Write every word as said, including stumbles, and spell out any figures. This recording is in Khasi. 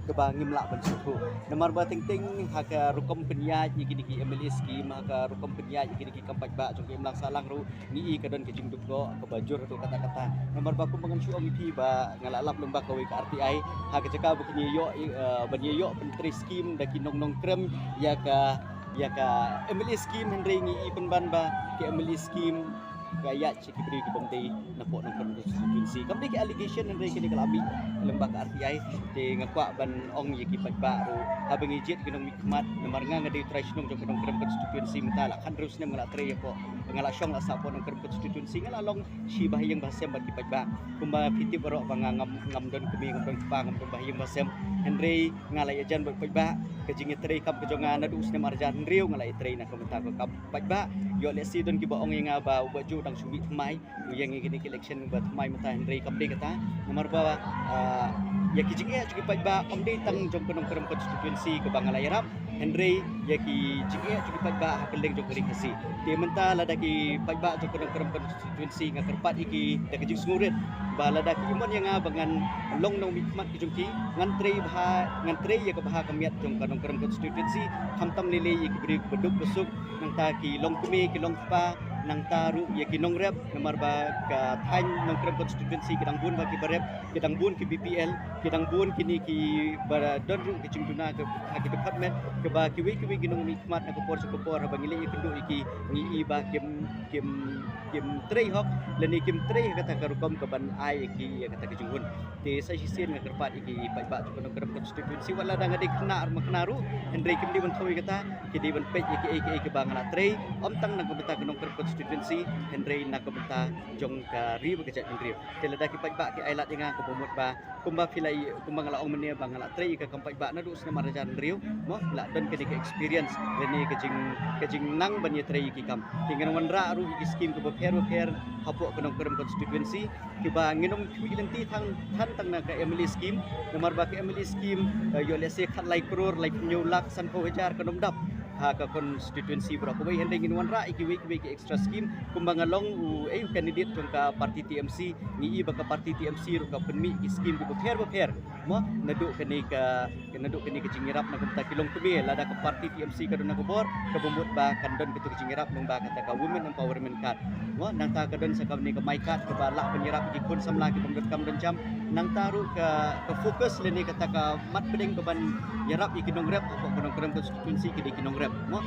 kaba ngim lah ban sngewthuh. Namar ba teng teng ha ka rukom pynïaid ïa kine ki M L A scheme, ha ka rukom pynïaid ïa kine ki kam paidbah jong ka imlang sahlang ruh, ngi i ka don ka jingdukok kaba jur haduh katta katta. Namar ba kumba ngan shu ong ïa phi ba nga la lap lyngba kawei ka R T I, ha ka jaka ba kin ïoh, eh, ban ïoh pyntrei scheme da ki nong nongkrem ïa ka, ïa ka M L A scheme, hynrei ngi i pynban ba ka M L A scheme ka ïaid sha ki briew ki bym dei napoh Nongkrem constituency. Kam dei ki allegation, hynrei kine ka la mih lyngba ka R T I. Te nga kwah ban ong ïa ki paidbah ruh, haba ngi jied ki nongmihkhmat, namar nga nga dei u trai shnong jong ka Nongkrem constituency mynta la khathynriew snem nga la trei hapoh, nga la shong la sah hapoh Nongkrem constituency, nga la long shi bahaïing bahasem bad ki paidbah. Kumba phi tip baroh ba nga ngam, ngam don kmie, ngam don kpa, ngam don bahaïing bahasem, hynrei nga la ïajan bad paidbah. Ka jingïatrei kam ka jong nga naduh u snem ar hajar hynriew nga la ïatrei na ka bynta ka kam paidbah. Ïoh lehse don kiba ong ïa nga ba u Bah Joe dang shu mih thymmai, u ïeng ïa kine ki election ba thymmai mynta, hynrei kam dei kata. Namar ba, ah, ïa ki jingeh jong ki paidbah kam dei tang jong ka Nongkrem constituency kaba nga la ïarap, hynrei ïa ki jingeh jong ki paidbah ha kylleng jong ka ri Khasi. Te mynta lada ki paidbah jong ka Nongkrem constituency, nga kyrpad ïa ki da ka jingsngewrit ba lada ki ïamon ïa nga ba ngan long nongmihkhmat ki jong ki, ngan trei bha, ngan trei ïa ka bha ka miat jong ka Nongkrem constituency, khamtam lei lei ïa ki briew kiba duk ba suk, nangta ki longkmie ki longkpa, nangta ruh ïa ki nongrep, namar ba ka thaiñ Nongkrem constituency ki dang bun bha kiba rep, ki dang bun ki B P L, ki dang bun kine kiba don ruh ki jingduna ka, ha ki department, kaba kiwei kiwei ki nongmihkhmat na ka por sha ka por, haba ngi leit ïakynduh ïa ki, ngi i ba kim, kim, kim trei hok lane kim trei ha kata ka rukom kaban ai ïa ki ïa kata ka jinghun. Te sa shisien nga kyrpad ïa ki paidbah jong ka Nongkrem constituency, wat lada nga dei khynnah ruh ma khynnah ruh, hynrei kim dei ban thew ïa kata, ki dei ban peit ïa kiei kiei kiba nga la trei, ym tang na ka bynta ka Nongkrem constituency, hynrei na ka bynta jong ka ri bad ka jaitbynriew. Te lada ki paidbah ki ai lad ïa nga, kaba mut ba kumba phi la i, kumba nga la ong mynne ba nga la trei ïa ka kam paidbah naduh u snem ar hajar hynriew, mo, la don kane ka experience lane ka jing, ka jingnang ban ïatrei ïa ki kam. Te ngan wanrah ruh ïa ki scheme kiba pher ba pher hapoh ka Nongkrem constituency, kiba ngin ym khmih lynti than, than tang na ka M L A scheme, namar ba ka M L A scheme, eh, ïoh lehse khatlai klur, laiphew hynñiew lak sanphew hajar kan ym dap ha ka constituency baroh kawei, hynrei ngin wanrah ïa kiwei kiwei ki extra scheme. Kumba nga long u, eh, u candidate jong ka party T M C, ngi i ba ka party T M C ruh ka pynmih ki scheme kiba pher ba pher, mo, naduh kane ka, naduh kane ka jingïarap na ka bynta ki longkmie. Lada ka party T M C ka don na ka bor, kaba mut ba kan don katu ka jingïarap lyngba kata ka Women Empowerment Card, mo, nangta ka don sa kane ka My Card kaba lah ban ïarap ïa ki khun samla ki bym don kam don jam. Nangta ruh ka, ka focus lane kata ka mat pdeng kaban ïarap ïa ki nongrep hapoh ka Nongkrem constituency ki dei ki nongrep, mo.